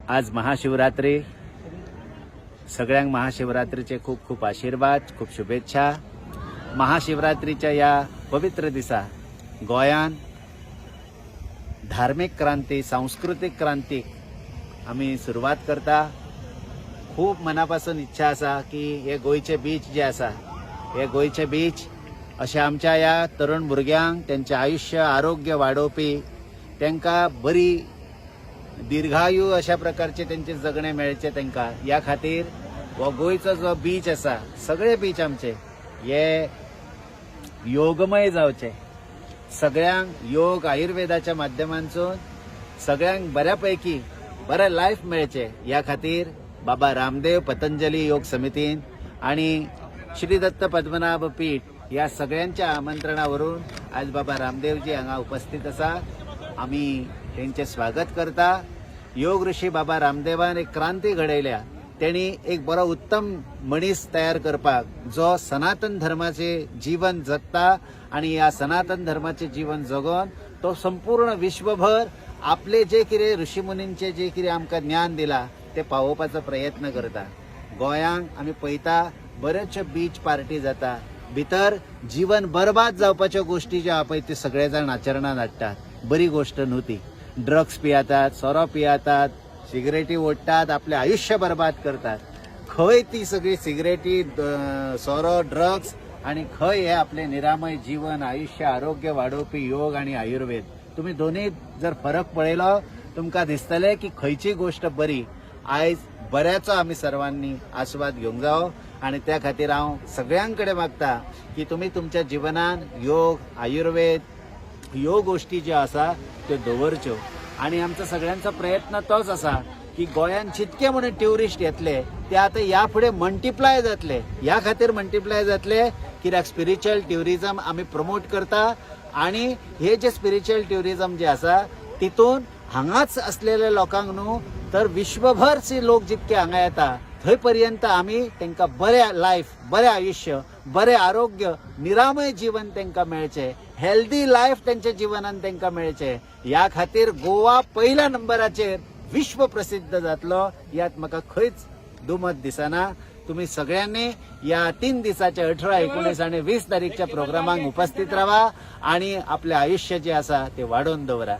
आज महाशिवरात्री. सगळ्यांक महाशिवरात्रीचे खूप खूप आशिर्वाद, खूप शुभेच्छा. महाशिवरात्रीच्या ह्या पवित्र दिसा गोंयान धार्मीक क्रांती, सांस्कृतीक क्रांतीक आमी सुरवात करता. खूब मना पासून इच्छा आसा की हे गोंयचे बीच जे आसा, हे गोंयचे बीच अशे आमच्या ह्या तरुण भुरग्यांक तेंचें आयुश्य, आरोग्य वाडोवपी, तांकां बरी दीर्घायू अशा प्रकारचे तेंचे जगणे मेळचे तांकां, ह्या खातीर हो गोंयचो जो बीच आसा, सगळे बीच आमचे हे योगमय जावचे. सगळ्यांक योग आयुर्वेदाच्या माध्यमांतसून सगळ्यांक बऱ्या पैकी बरें लायफ मेळचें, ह्या खातीर बाबा रामदेव पतंजली योग समितीन आणि श्री दत्त पद्मनाभ पीठ ह्या सगळ्यांच्या आमंत्रणावरून आज बाबा रामदेवजी हांगा उपस्थित आसा. आमी तेंचें स्वागत करता. योग ऋषी बाबा रामदेवान एक क्रांती घडयल्या. तेणी एक बरो उत्तम मनीस तयार करपाक, जो सनातन धर्माचे जीवन जगता आणि ह्या सनातन धर्माचे जीवन जगोन तो संपूर्ण विश्वभर आपले जे कितें ऋषीमुनींचे जे कितें आमकां ज्ञान दिला ते पावोवपाचो प्रयत्न करता. गोंयांक आमी पळयता, बऱ्योचश्यो बीच पार्टी जाता. भितर जीवन बरबाद जावपाच्यो गोश्टी ज्यो आहा पळय, त्यो सगळे जाण आचरणात हाडटात. बरी गोश्ट न्हू ती. ड्रग्स पियेतात, सोरो पियेतात, सिगरेटी ओडटात, आपलें आयुश्य बरबाद करतात. खंय ती सगळी सिगरेटी, सोरो, ड्रग्स आणि खंय हे आपले निरामय जीवन, आयुश्य, आरोग्य वाडोवपी योग आणि आयुर्वेद? तुम्ही दोन्ही जर फरक पळयलो, तुमकां दिसतलें की खंयची गोश्ट बरी. आयज बऱ्याचो आमी सर्वांनी आस्वाद घेवंक जावो आणि त्या खातीर हांव सगळ्यां कडेन मागता की तुमी तुमच्या जिवनान योग, आयुर्वेद ह्यो गोश्टी ज्यो आसा त्यो दवरच्यो. आणि आमचो सगळ्यांचो प्रयत्न तोच आसा की गोंयांत जितके म्हणून ट्युरिस्ट येतले ते आतां ह्या फुडें मल्टिप्लाय जातले. ह्या खातीर मल्टिप्लाय जातले कित्याक स्पिरिच्युअल ट्युरिजम आमी प्रमोट करता आणि हे जे स्पिरिच्युअल ट्युरिजम जे आसा, तितून हांगाच असलेल्या लोकांक न्हू तर विश्वभरचे लोक जितके हांगा येता, थंय पर्यंत आमी तांकां बरें लायफ, बरें आयुश्य, बरें आरोग्य, निरामय जीवन तांकां मेळचें, हेल्दी लायफ तेंच्या जिवनान तांकां मेळचें, ह्या खातीर गोवा पयल्या नंबराचेर विश्व प्रसिद्ध जातलो, ह्यात म्हाका खंयच दुमत दिसना. तुम्ही सगळ्यांनी या 3 दिसाच्या 18, 19 आणि 20 तारीखच्या प्रोग्रामाक उपस्थित रावा आणि आपले आयुष्य जे आसा ते वाडोवन दवरा.